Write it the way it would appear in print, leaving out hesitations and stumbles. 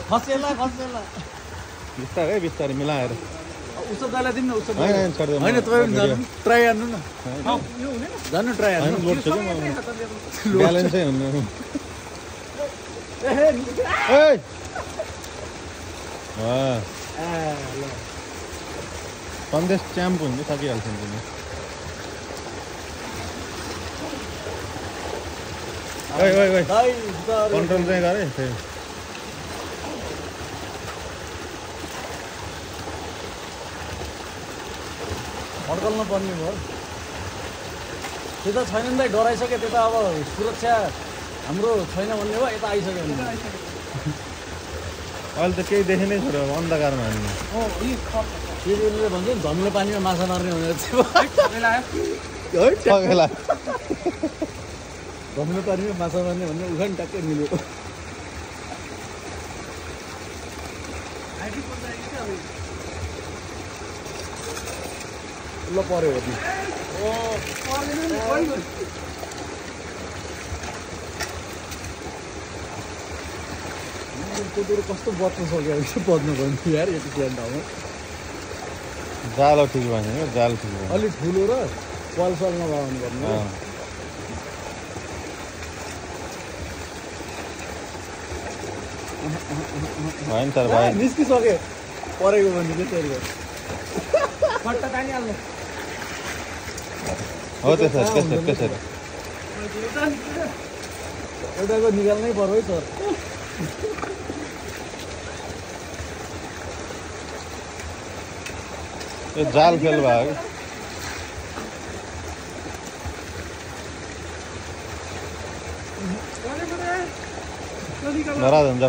खसेला बिस्तारै बिस्तारै मिलाएर उसो दाइलाई दिनु न उसो हैन छोड्दैन हैन तपाईँ पनि जानु ट्राई गर्नु न जानु ट्राई हैन गर्नु लोड छु कि म ब्यालेन्सै हुन्न ए सन्देश च्याम्प हुन्छ सकिहाल्छ नि ओइ ओइ ओइ कन्ट्रोल चाहिँ गरे फेरि फड्कल्न पर्ने भयो त्यो त छैन नि त डराइसक्यो त्यो त अब सुरक्षा हाम्रो छैन भन्ने भयो यता आइसक्यो भने अहिले त केही देखिनै छोड्यो अन्धकारमा हामी त्यसले भन्छ नि धमिलो पानीमा माछा मार्ने भनेर ठगेला धमिलो पानीमा माछा मार्ने भन्ने उखान ट्याक्कै मिल्यो ल पर्यो हो त्यो कस्तो बच्न सक्यो बच्नु भयो नि यार यति प्लान ठाउँमा जालो ठिक भएन जाल ठिक भयो अलिक ठुलो र पलसल नभए गर्नु होइन सर भाइ निस्किसक्यो परेको भने चाहिँ त्यसले पट्टा तानिहाल्नु हो त्यसरी एउटाको निकाल्नै पर्यो है सर यो जाल फेल भयो कि नराज हुन्छ